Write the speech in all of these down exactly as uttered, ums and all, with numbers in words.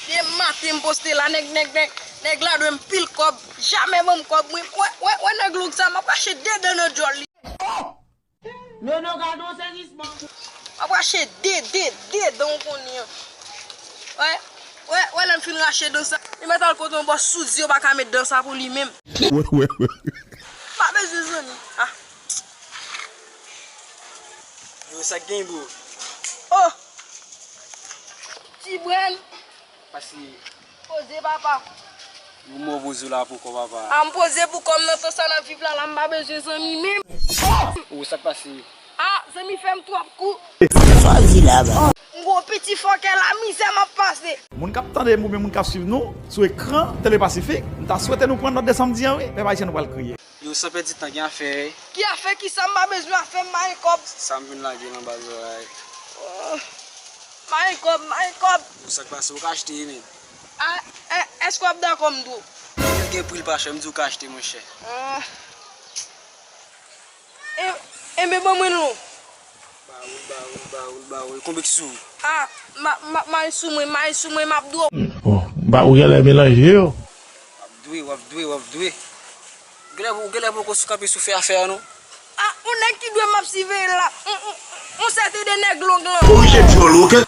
Demen maten m poste la, nèg, nèg, nèg, nèg la dwe m pil kòb, jamè ban m kòb mwen. Wè, wè, wè nèg long sa, m ap rache de dan nan djòl li. Nono, gade yon sezisman. M ap rache de, de, de dan w konnen an. Wè, wè, wè lè m fin rache dan sa. Li mèt al kote yon bòs soudi yo pa ka met dan sa pou li menm. Wè, wè, wè. M pa bezwen zanmi. Ah. Yo, sa k gen, bro? Oh! Ti Bren. Pase. Poze, papa. Ou mò poze w la pou kò, papa. A, m poze pou kò m nan tan sa n ap viv la, la m pa bezwen zanmi menm. Ou sa k pase? A, zanmi fè m twòp kou. Sa w di la, ba? M gwo piti fòkè la, mizè m ap pase. Moun k ap tande m oubyen moun k ap swiv nou sou ekran Tele Pasifik, m ta swete nou pran nòt de sa m di an, wi. Pèp ayisyen, nou pral kriye. Yo, san pèdi tan, gen afè. Ki afè kisa? M pa bezwen afè, m pa gen kòb. Sa m vin lage nan baz la. Oh. M pa gen kòb, m pa gen kòb. Ou sa k pase, ou ka achte, men. A, e, èske w ap dakò m di w? Li gen pri l pa chè, m di w ka achte, monchè. Ah. E, enben, ban mwen l non. Ba ou l, ba ou l, ba ou l, ba ou l. Konbyen ki sou ou? Ah, ma, ma, may sou mwen, may sou mwen, m ap dwe w. Bon, ba ou genlè melanje yo. W ap dwe, w ap dwe, w ap dwe. Ou genlè, ou genlè poko sou kanpe sou fè afè a non. Ah, yon nèg ki dwe m ap siveye l la. On, on, on sèten de nèg long lan. Korije djòl ou, oke?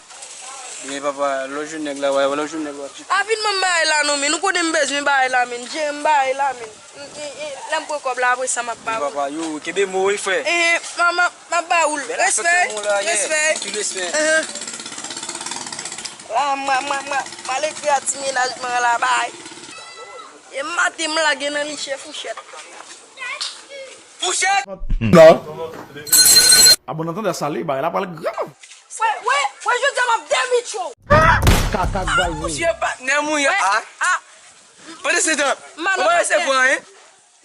Men papa, lè w jwenn nèg la, wè, lè w jwenn nèg la. Pa vin ban m bagay la non, men nou konnen m bezwen bagay la, men. Jere m bagay la, men. E, e, lè m pran kòb la, apre sa, m ap ba ou l. Papa, yo, kenbe mo wi, frè. E, m a, m a, m ap ba ou l. Respè, respè. Ki respè? Enhen. La, m a, m a, m a, m al ekri a ti mennaj mwen la, bay. E maten, m lage nan liche fouchèt. Fouchèt! Non. A bon, nan tande sa, li, bagay la pral grav. Wè, wè, wè, jodi a m ap demicho. Kaka k bal vini. Fouchèt, patnè m wi, a. A. Pandan se tan, ou pa resevwa anyen?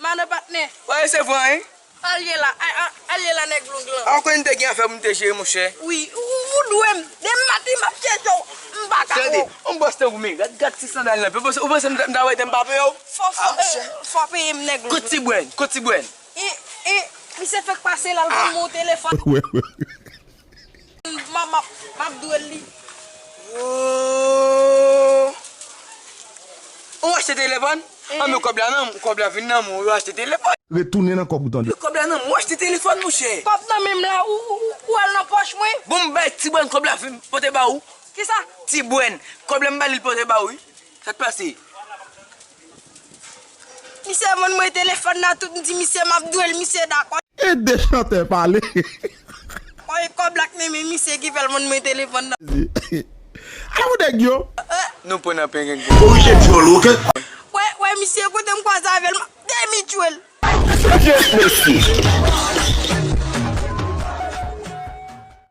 Madan patnè. Ou pa resevwa anyen? Al ye la, a, a, al ye la nèg long lan. A, ou konnen m te gen afè pou m te jere, monchè. Wi, ou, ou dwe m. Demen maten m ap chèche w, m pa ka wè w. Tande, yon bòs tankou men, gad, gad ti sandal lan. Ou panse, ou panse m ta, m ta wè tè m pa peye w? Fò, fò, eh, fò peye m nèg long lan. Kot Ti Bwèn? Kot Ti Bwèn? E, e, misye fèk pase la, l ban mwen yon telefòn. Wè, wè. M ap, m ap, m ap dwe l li. Woo! Ou achte telefòn? Anben kòb la nan men w, kòb la vin nan men w, ou achte telefòn. Retounen nan kòb ou tande. Kòb la nan men w, ou achte telefòn, monchè. Kòb nan men m la, ou, ou, ou, ou al nan pòch mwen. Bon, m bay Ti Bwèn kòb la vin pote ba ou. Kisa? Ti Bwèn, kòb la m ba li l pote ba ou, wi. Sa k pase? Misye vann mwen telefòn nan, tout m di misye m ap dwe l, misye dakò. Ede chantè pale. Kòb la k nan men misye ki fè l vann mwen telefòn nan. Ala pou nèg yo. Nou pran nan pen gen gwo. Korije djòl ou, oke? Wè, wè, misye, kote m kwaze avè l, m ap demicho l. Mesye.